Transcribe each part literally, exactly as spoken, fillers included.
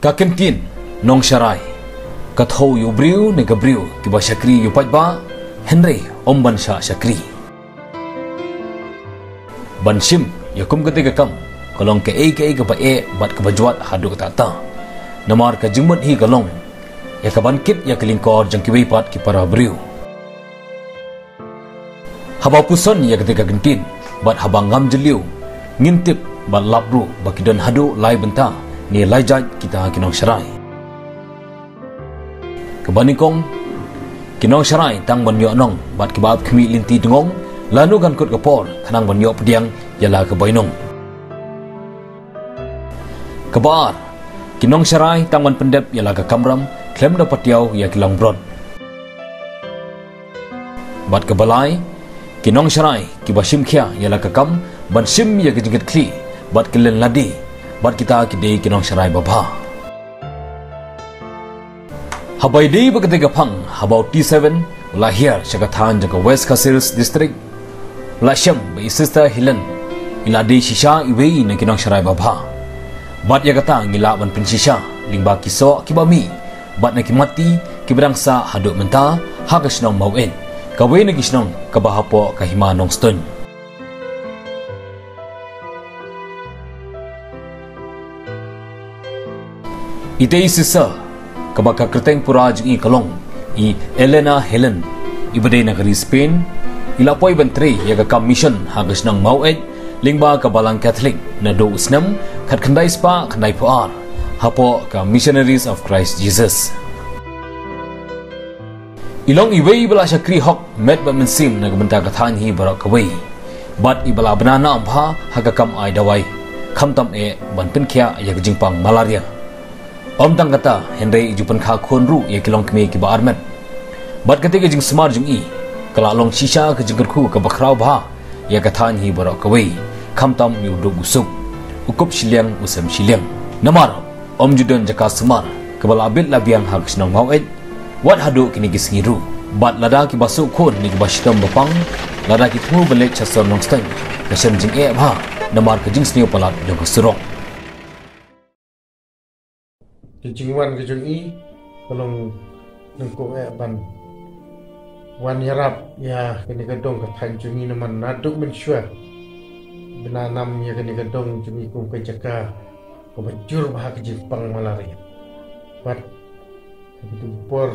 Ka kyntien Nongsharai ka thew ïa u briew ne ka briew kiba shakri ïa u paidbah, hynrei ym ban shah shakri. Ban shim ïa kum kata ka kam ka long kaei kaei kaba eh bad kaba jwat haduh katta. Namar ka jingmut hi ka long ïa ka ban kit ïa ka lyngkor jong kiwei pat ki para briew. Haba puson ïa kata ka kyntien bad haba ngam jylliew, ngin tip bad lap ruh ba ki don haduh lai bynta ne lai jait kita ki nongsharai. Kaba nyngkong, ki nongsharai tang ban ïoh nong bad kiba ap khmih lynti dngong lano kan kut ka por khnang ban ïoh pdiang ïa la ka bainong. Kaba ar, ki nongsharai tang ban pyndep ïa la ka kamram khlem da patiaw ïa ki langbrot. Bad kaba lai, ki nongsharai kiba shim khia ïa la ka kam ban shim ïa ka jingkitkhlieh bad kylleng lade, bad kita ki dei ki nongsharai babha. Haba ïadei bad kata ka phang, haba u T seven u la hiar sha ka thaiñ jong ka West Khasi Hills District, u la shem ba i Sister Helen i la dei shisha iwei na ki nongsharai babha. Bad ïa kata ngi lah ban pynshisha lyngba ki soh kiba mih bad na ki matti kiba dang sah haduh mynta ha ka shnong Maweit, kawei na ki shnong kaba hapoh ka Hima Nongstoiñ. Ita i Sister kaba ka kyrteng pura jong i ka long i Elena Helen, iba dei na ka ri Spain, i la poi ban trei ïa ka kam mission ha ka shnong Maweit lyngba ka Balang Katholik naduh u snem khatkhyndai spah khyndaiphew ar hapoh ka Missionaries of Christ Jesus. I long iwei iba la shakri hok met bad mynsiem na ka bynta ka thaiñ hi baroh kawei, bad iba la bna nam bha ha ka kam ai dawai, khamtam eh ban pynkhiah ïa ka jingpang malaria. Ym tang kata, hynrei i ju pynkha khun ruh ïa ki longkmie kiba armet. Bad kata ka jingsumar jong i ka la long shisha ka jingkyrkhu kaba khraw bha ïa ka thaiñ hi baroh kawei, khamtam ïa u duk u suk, u kup shiliang u sem shiliang. Namar ym ju don jaka sumar kaba la bit la biang ha ka shnong Maweit wat haduh kine ki sngi ruh. Bad lada kiba suk khun ne kiba shitom ba pang, lada ki thmu ban leit sha sor Nongstoiñ, ka shem jingeh bha namar ka jingsniew palat jong ka surok. Ka jingwan ka jong i ka long nyngkong eh ban wan ïarap ïa kane ka dong ka thaiñ jong i, namar naduh mynshuwa bna nam ïa kane ka dong jong i kum ka jaka kaba jur bha ha ka jingpang malaria. Bad ha kitu ki por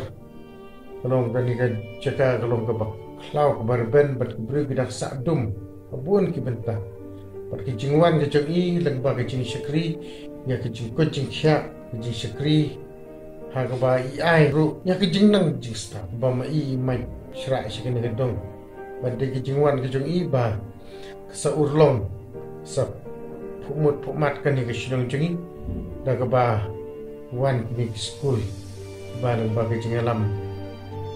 ka long kane ka jaka ka long kaba khlaw kaba rben bad ki briew ki dang sah dum ha bun ki bynta. Bad ka jingwan ka jong i lyngba ka jingshakri ïa ka jingkoit jingkhiah, ka jingshakri ha kaba i ai ruh ïa ka jingnang jingstad ba ma i i mait shrah sha kane ka dong. Bad dei ka jingwan ka jong i ba ka sa urlong, sa phuhmut phuhmat kane ka shnong jong i da kaba wan kine ki skul ba lyngba ka jingïalam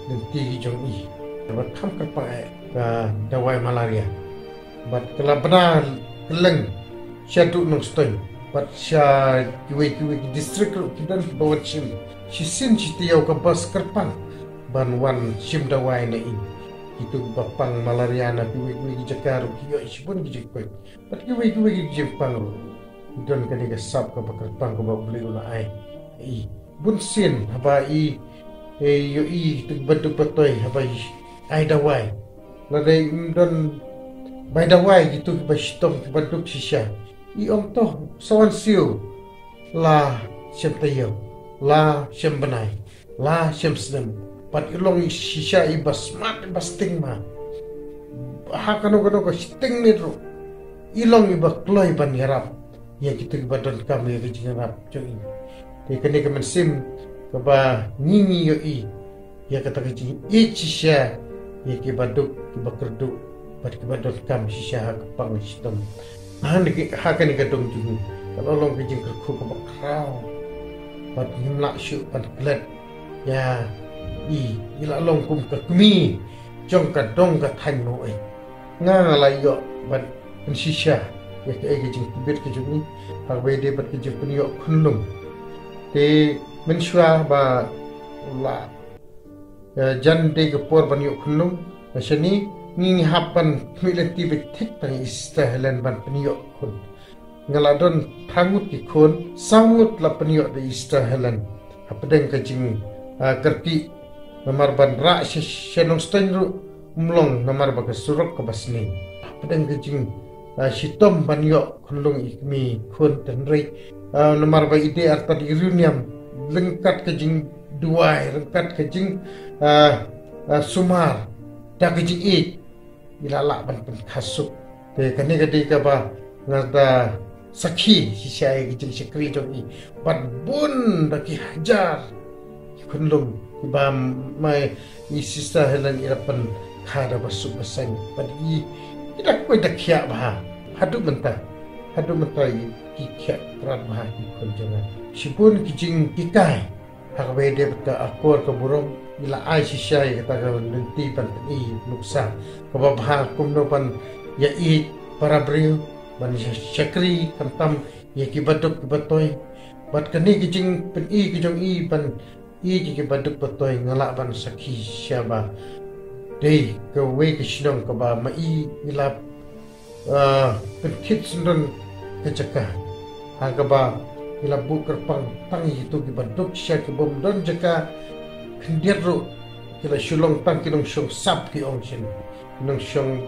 lynti ki jong i. Bad kham kyrpang eh ka dawai malaria. Bad ka la bna kylleng shaduh Nongstoiñ bad sha kiwei kiwei ki district ruh ki don kiba wan shim shisien shi taïew ka bus kyrpang ban wan shim dawai na i. Kitu kiba pang malaria na kiwei kiwei ki jaka ruh ki ïoh shibun ki jingkoit. Bad kiwei kiwei ki jingpang ruh ki don kane ka sap kaba kyrpang kaba U Blei u la ai. I bunsien haba i, i ïohi kitu kiba duk ba toi haba i ai dawai. Lada im don bai dawai kitu kiba shitom kiba duk shisha, i ong to sa wan siew la shem taïew, la shem bnai, la shem snem. Bad i long i shisha iba smat iba sting ma. Ha kano kano ka sting miet ruh i long iba kloi ban ïarap ïa kitu kiba donkam ïa ka jingïarap jong i. Te kane ka mynsiem kaba ngi ngi ïohi ïa kata ka jingïeit shisha ïa kiba duk kiba kyrduh bad kiba donkam shisha ha ka pang shitom. Ha kane ka dong jong ngi ka la long ka jingkyrkhu kaba khraw bad ngim lah shuh ban klet ïa i. I la long kum ka kmie jong ka dong ka thaiñ Maweit. Nga nga la ïoh ban pynshisha ïa kaei ka jingtbit ka jong i ha kaba ïadei bad ka jingpynïoh khunlung. Te mynshuwa ba u la jan dei ka por ban ïoh khunlung. Ba shane ngi ngi hap ban khmih lynti beit thik tang i Sister Helen ban pynïoh khun. nga la don tang ngut ki khun, saw ngut la pynïoh da i Sister Helen. Hapdeng ka jing, ah, kyrkieh, namar ban rah sha, sha Nongstoiñ ruh ym long namar ba ka surok kaba sniew. Hapdeng ka jing, ah, shitom ban ïoh khunlung i kmie khun, hynrei, ah, namar ba i dei artat i riewniam, ryngkat ka jingduwai, ryngkat ka jing, ah, ah, sumar, da ka jingïeit, i la lah ban pynkha suk. Te kane ka dei kaba nga da sakhi shisha ïa ka jingshakri jong i. Bad bun da ki hajar ki khunlung kiba ma i Sister Helen i la pynkha da ba suk ba saiñ. Bad i, i da khuid da khiah bha. Haduh mynta. Haduh mynta i, ki khiah krat bha ki khun jong nga. Shibun ki jinghikai ha kaba ïadei bad ka akor ka burom, i la ai shisha ïa kata ka lynti ban pyni nuksa kaba bha kumno ban ïaieit para briew, ban sha-, shakri khamtam ïa kiba duk kiba toi. Bad kane ka jingpyni ka jong i ban ïeit ïa kiba duk ba toi, nga lah ban sakhi shisha ba dei kawei ka shnong kaba ma i i la ah, pynthit syndon ka jaka. Ha kaba i la buh kyrpang tang ïa kito kiba duk sha kiba ym don jaka, khyndiat ruh ki la shu long tang ki nongshong sap ki ong shen. Nongshong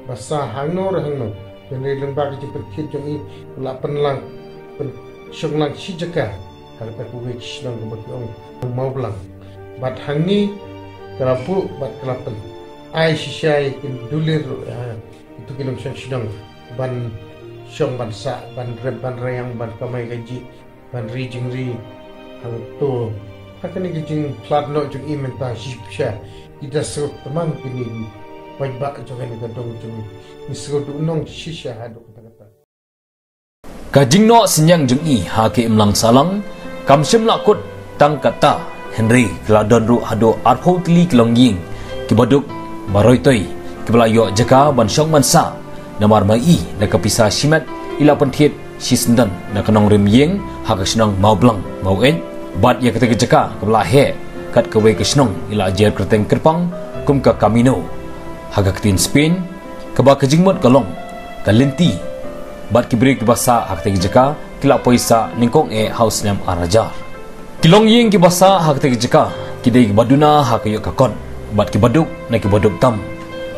basa hangno re hangno. Hynrei lyngba ka jingpynthit jong i, la pynlang, pynshong lang shi jaka ha kata kawei ka shnong kaba ki ong Mawblang. Bad hangne ka la buh bad ka la pyn ai shisha ïa ki dulir ruh, ha kito ki nongshong shnong ban shong ban sah, ban rep ban raiang, ban kamai kajih, ban ri jingri hangto. Ha kane ka jingphlad noh jong i mynta shisha, i da sngewtmang kine ki paidbah jong kane ka dong jong i. Ngi sngewdonong shisha haduh katta katta. Ka jingnoh synñiang jong i ha ka imlang sahlang kam shym la kut tang katta, hynrei ki la don ruh haduh arphew tylli ki longïing kiba duk baroitoi kiba la ïoh jaka ban shong ban sah. Namar ma i da ka pisa shimet i la pynthied shisyndon na ka nongrim ïing ha ka shnong Mawblang Maweit, bad ïa kata ka jaka kaba la heh kat kawei ka shnong i la jer kyrteng kyrpang kum ka Camino ha ka ktien Spain, kaba ka jingmut ka long ka lynti, bad ki briew kiba sah ha kata ka jaka ki la poi sah nyngkong eh ha u snem ar hajar. Ki longïing kiba sah ha kata ka jaka ki dei kiba duna ha ka ïoh ka kot, bad kiba duk na kiba duk tam.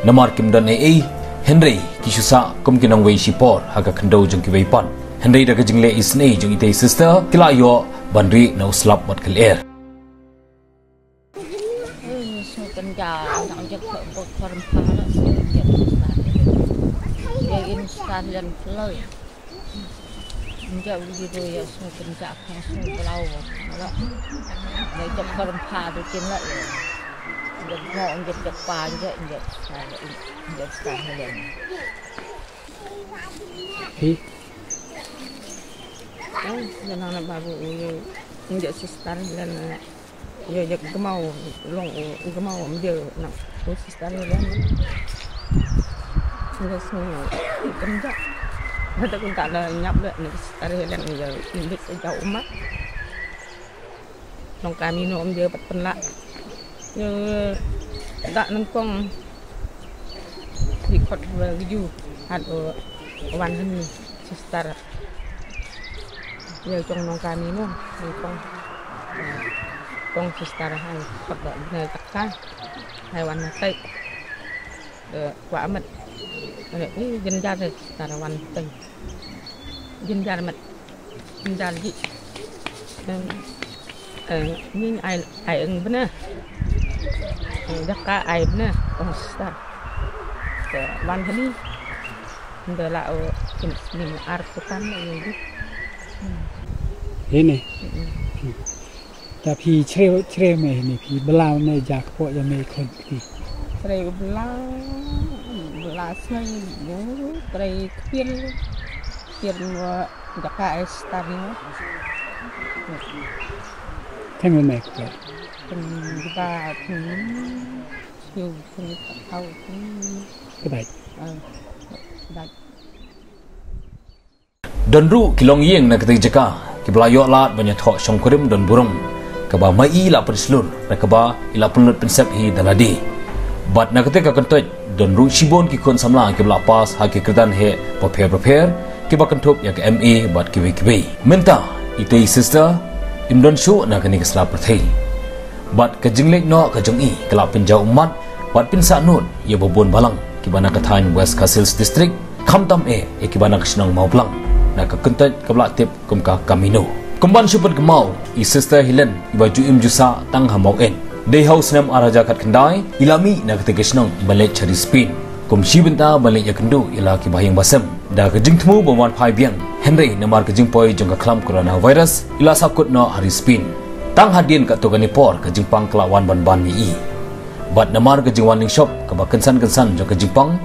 Namar kim don ei ei, hynrei ki shu sah kum ki nongwei shipor ha ka khyndew jong kiwei pat. Hynrei da ka jingleh isynei jong itei i Sister ki la ïoh ban rieh na u slap bad ka lyer. Ïa, sngewtynjar, dang jet ka bok ka rempha la, jet ka stad. Ïa, in stad len floi. Jet u jitu ïa, sngewtynjar, khang sngewblaw la. Ïa, jet ka rempha tu kin la ïa. Jet ngo, jet jet pa, jet jet stad, jet stad len. Hi. Ïa, nang na baru ïa, jet Sister len. Ïa, ïa, kynmaw, long, kynmaw, ym je, na, u Sister Helen. Ïa, sngew, kynja. Hata kun ta la ñiap le, na Sister Helen, ïa, ym bit, ïa, ummat. Long kami no, ym je, pat pynlah. Ïa, da nyngkong, di kot, ba, giju, hat, o, wan, hani, Sister. Ïa, jong nong kami no, nyngkong. Ïa, kong Sister hai, pat ba bne tak ka. Hai wan na tai. Ïa, kwah amat. Ïa, eh, jynjar Sister wan tai. Jynjar mat. Jynjar ji. Em, eh, ning ai, ai eng bne. Eh, jaka ai bne. Kong Sister. Te wan hani. Nda la o kin sning ar pekan la ïa ji. Hini. Mm-mm. Ta phi chrew, chrew me hini phi bla me ja kpoh ïa me khun phi. Chrew bla, bla sngew bu, chrew kpir, kpir mo jaka ai star mo. Them me kpoh. Them ba them. Shu, shu, tau, shu. Kedai. Ah, kedai. Don ruh ki longïing na katei ka jaka kiba la ïoh lad ban ïathoh shongkurim don burom, kaba ma i la pynshlur, na kaba i la pynlut pynsep hi da lade. Bad na katei ka kyntoit Don ruh shibun ki khun samla kiba la pass ha ki kyrdan heh bapher bapher, kiba kynthup ïa ka M A bad kiwei kiwei. Mynta, ita i sister, im don shuh na kane ka sla pyrthei. Bad ka jingleit noh ka jong i, ka la pynjaw ummat, bad pynsah nud, ïa ba bun balang, kiba na ka thaiñ West Khasi Hills District, khamtam eh, ïa kiba na ka shnong Mawblang, na ka kyntait kaba la tip kum ka Kamino. Kumban shu pynkynmaw, i sister Helen, iba ju im ju sah tang ha Maweit. Dei ha u snem ar hajar khatkhyndai, i la mih na katei ka shnong, ban leit sha ri Spain. Kum shi bynta ban leit ïakynduh ïa la ki bahaïing bahasem. Da ka jingthmu bym wan phai biang. Hynrei namar ka jingpoi jong ka khlam coronavirus, i la sahkut noh ha ri Spain. Tang hadien katto katne por ka jingpang ka la wan ban ban ïa i. Bad namar ka jingwan lyngshop kaba kynsan kynsan jong ka jingpang,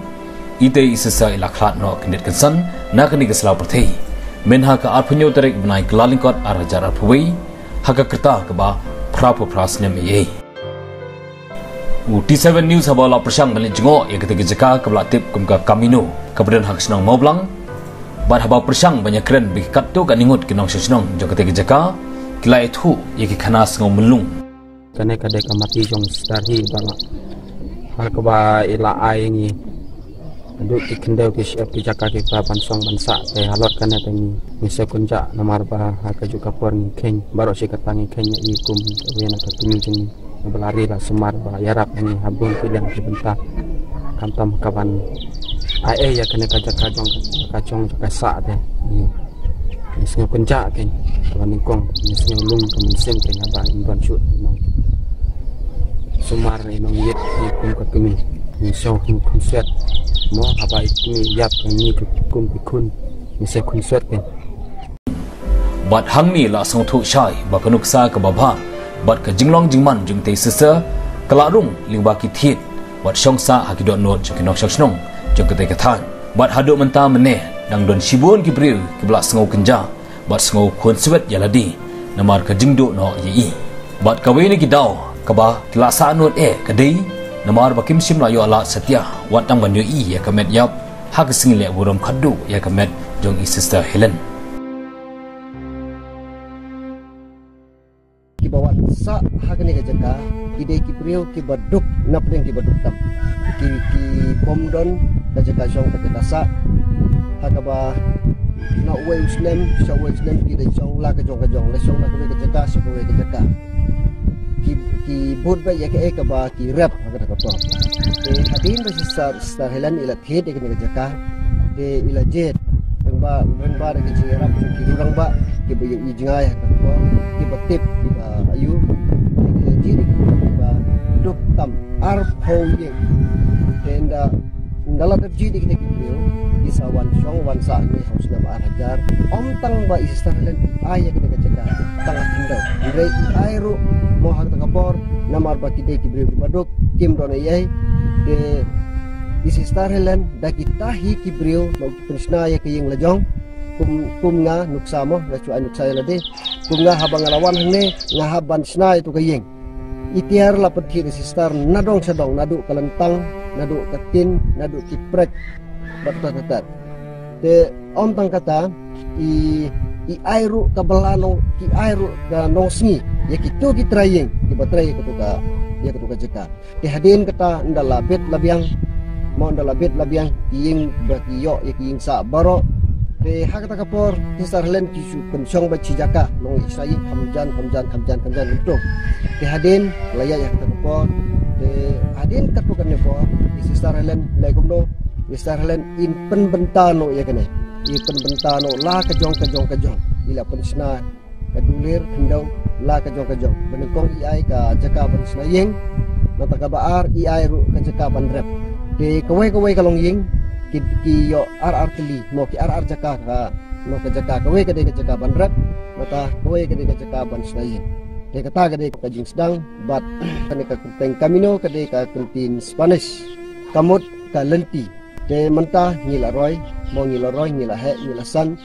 ita i sister i la khlad noh kyndit kynsan na kane ka sla pyrthei. Mynha ka arphew hynñiew tarik bnai Kyllalyngkot ar hajar arphew wei, ha ka rta kaba phra phew phra snem eiei. U T seven News haba la pyrshang ban leit jngoh ïa katei ka jaka kaba la tip kum ka Kamino, kaba don ha ka shnong Mawblang. Bad haba pyrshang ban ïakren bad katto katne ngut ki nongshong shnong jong katei ka jaka, ki la ïathuh ïa ki khana sngew myllung. Kane ka dei ka mati jong sister hi ba nga, ha kaba i la ai ngi. Duk ki khyndew ki shyiap ki jaka ki para ban song ban sah, te halor kane te ngi, ngi sngewkynjah namar ba ha kajuh ka por ngi kheiñ, baroh shi katta ngi kheiñ ïa i kum kawei na ka kmie jong ngi ba la ri la sumar ba ïarap ïa ngi ha bun ki liang ki bynta. Khamtam ka ban ai ei ïa kane ka jaka jong ka, ka jong ka sah te. Ngi, ngi sngewkynjah kein, kaba nyngkong, ngi sngew lung ka mynsiem kein haba im don shuh i nong sumar i nongïeit ïa i kum ka kmie. Ngi sngew khun khun suet. Mo haba i kmie ïap ïa ngi kum ki khun, ngi sngew khun suet kein. Bad hangne la sngewthuh shai ba ka nuksa kaba bha bad ka jinglong jingman jong itei i sister ka la rung lyngba ki thied bad shong sah ha ki dohnud jong ki nongshong shnong jong katei ka thaiñ. Bad haduh mynta mynne, dang don shibun ki briew kiba la sngew kynjah bad sngew khun suet ïa lade namar ka jingduh noh ïa i. Bad kawei na ki daw kaba ki la sahnud eh ka dei namar ba kim shym la ïoh lad satia, wat tang ban ïohi ïa ka met ïap ha ka sngi leh burom khatduh ïa ka met jong i sister Helen. Kiba wan sah ha kane ka jaka ki dei ki briew kiba duk, na pdeng kiba duk tam. Ki, ki bym don ka jaka shong, ka jaka sah. Ha kaba na uwei u snem sha uwei u snem ki dei shong la ka jong ka jong, la shong na kawei ka jaka sha kawei ka jaka. Ki, ki bud beit ïa kaei kaba ki rep ha kata ka por. Te hadien ba sister, sister Helen i la thied ïa kane ka jaka, te i la jied. Lyngba, lyngba da ka jingïarap jong ki rangbah kiba ïohi jngai ha kata ka por, kiba tip kiba aiu. Te i la jied ïa ki briew kiba duk tam arphew ïing. Te ynda, ynda la dep jied ïa kita ki briew, ki sa wan shong wan sah hangne ha u snem ar hajar. Ym tang ba i sister Helen i ai ïa kane ka jaka tang ha khyndew, hynrei i ai ruh mo ha kata ka por, namar ba ki dei ki briew kiba duk, kim don ei ei. Te i sister Helen da kita hi ki briew ba ki pynshna ïa ka ïing la jong, kum, kum nga nuksa mo, nga shu ai nuksa ïa lade. Kum nga haba nga la wan hangne, nga hap ban shna ïa tu ka ïing. I tiar la pynthied i sister nadong shadong, naduh ka lyntang, naduh ka tin, naduh ki prek, bad tat tat tat. Te ym tang kata, i, i ai ruh ka bylla nong, ki ai ruh ka nongsngi ïa kitu ki trai ïing kiba trei ïa katu ka, ïa katu ka jaka. Te hadien kata ynda la bit la biang, mo ynda la bit la biang ki ïing ba ki ïoh ïa ki ïing sah baroh. Te ha kata ka por i sister Helen ki shu pynshong beit shi jaka, long i sa ïing kham jan kham jan kham jan kham jan kumto. Te hadien la ïaid ha kata ka por, te hadien katto katne por i sister Helen leh kumno, i sister Helen in pynbynta noh ïa kane, in pynbynta noh la ka jong ka jong ka jong, i la pynshna ka dulir khyndew la ka jong ka jong. Ba nyngkong i ai ka jaka ban shna ïing, nangta kaba ar i ai ruh ka jaka ban rep. Te kawei kawei ka longïing ki, ki ïoh ar ar tylli, mo ki ar ar jaka ka, mo ka jaka kawei ka dei ka jaka ban rep, nangta kawei ka dei ka jaka ban shna ïing. Te kata ka dei ka jingsdang bad kane ka kyrteng Camino ka dei ka ktien Spanish, ka mut ka lynti. Te mynta ngi la roi, mo ngi la roi, ngi la heh, ngi la san,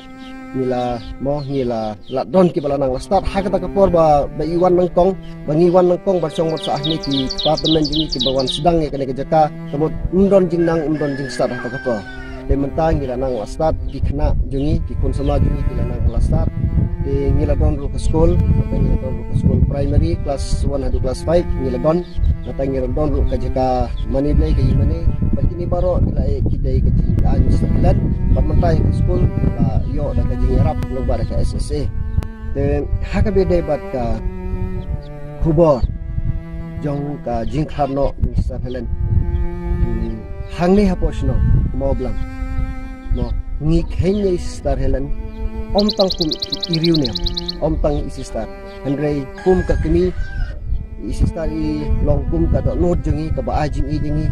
ngi la, mo ngi la, la don kiba la nang la stad ha kata ka por ba, ba i wan nyngkong, ba ngi wan nyngkong ban shong mut sah hangne ki department jong ngi kiba wan sdang ïa kane ka jaka, ka mut ym don jingnang ym don jingstad ha kata ka por. Te mynta ngi la nang la stad, ki khynnah jong ngi, ki khun samla jong ngi ki la nang la stad. Te ngi la don ruh ka skul, ngi la don ruh ka skul primary, class one haduh class five, ngi la don, ngi la don ruh ka jaka mane blei ka ïing mane, bad kine baroh ngi la ïa ki dei ka jingaiñ Mister Helen, bad mynta ïa ka skul, la ïoh da ka jingïarap lyngba da ka S S A. Te ha kaba ïadei bad ka khubor jong ka jingkhlad noh jong Sister Helen. Hmm, hangne hapoh shnong Mawblang. Mo, ngi kheiñ ïa i Sister Helen, ym tang kum i riewniam, ym tang i Sister. Hynrei kum ka kmie, i Sister i long kum ka dohnud jong ngi, kaba ai jingïeit jong ngi.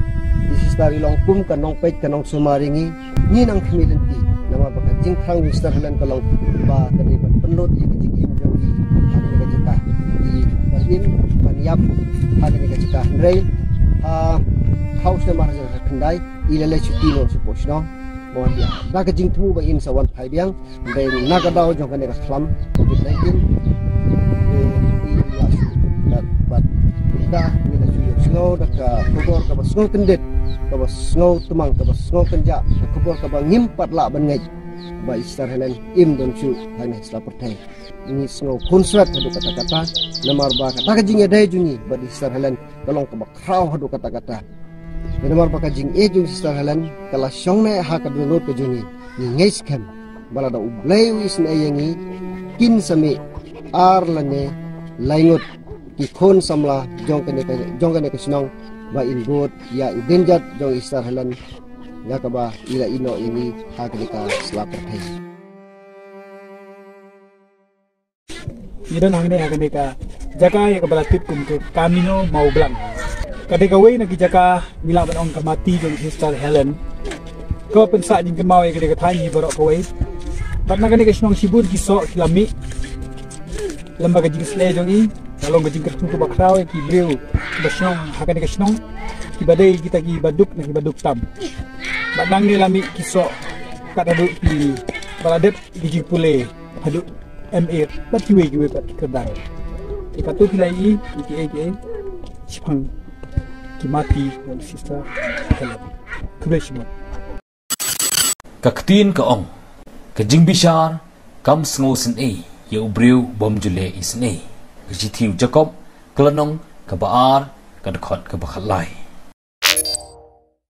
I Sister i long kum ka nongpeit ka nongsumar ïa ngi. Ngi nang khmih lynti, namar ba ka jingthrang Sister Helen ka long ba ka dei ban pynlut ïa ka jingim jong ngi ha kane ka jaka. Ngi ban im, ban ïap ha kane ka jaka. Hynrei ha, ha u snem ar hajar khyndai, i la leit shuti noh shapoh shnong. Ba wan biang da ka jingthmu ba in sa wan phai biang. Hynrei na ka daw jong kane ka khlam covid nineteen, eh, i la shu, da, bad da ngi la shu ïohsngew da ka khubor kaba sngew kyndit, kaba sngew tymmen, kaba sngew kynjah, ka khubor kaba ngim pat lah ban ngeit ba i Sister Helen im don shuh hangne ha sla pyrthei. Ngi sngew khunswet haduh katta katta, namar ba kata ka jingïadei jong ngi bad i Sister Helen ka long kaba khraw haduh katta katta. Namar ba ka jingïeit jong i Sister Helen ka la shong ne ha ka dohnud ka jong ngi. Ngi ngeit skhem ba lada U Blei u isynei ïa ngi, kin sa mih ar lane lai ngut ki khun samla jong kane ka, jong kane ka shnong ba in bud ïa i dienjat jong i Sister Helen, ïa kaba i la ïehnoh ïa ngi ha kane ka sla pyrthei. Ngi don hangne ha kane ka jaka ïa kaba la tip kum ka Kamino Mawblang. Ka dei kawei na ki jaka ngi lah ban ong ka mati jong Sister Helen. Ka pynsah jingkynmaw ïa ka dei ka thaiñ hi baroh kawei. Bad na kane ka shnong shibun ki soh ki la mih lem bad ka jingsnei jong i. Ka long ka jingkyrkhu kaba khraw ïa ki briew ba shnong ha kane ka shnong, kiba dei kita kiba duk na kiba duk tam. Bad nangne la mih ki soh kat haduh kiba la dep ki jingpule haduh M A bad kiwei kiwei pat ki kyrdan. Te katto ki la ïohi ïa kiei kiei shaphang ki mati jong Sister Helen. Khublei shibun. Ka ktien ka ong, ka jingbishar kam sngewsynei ïa u briew bym ju leh isynei. Ka shithi u Jakob, ka lynnong kaba ar, ka dkhot kaba khatlai.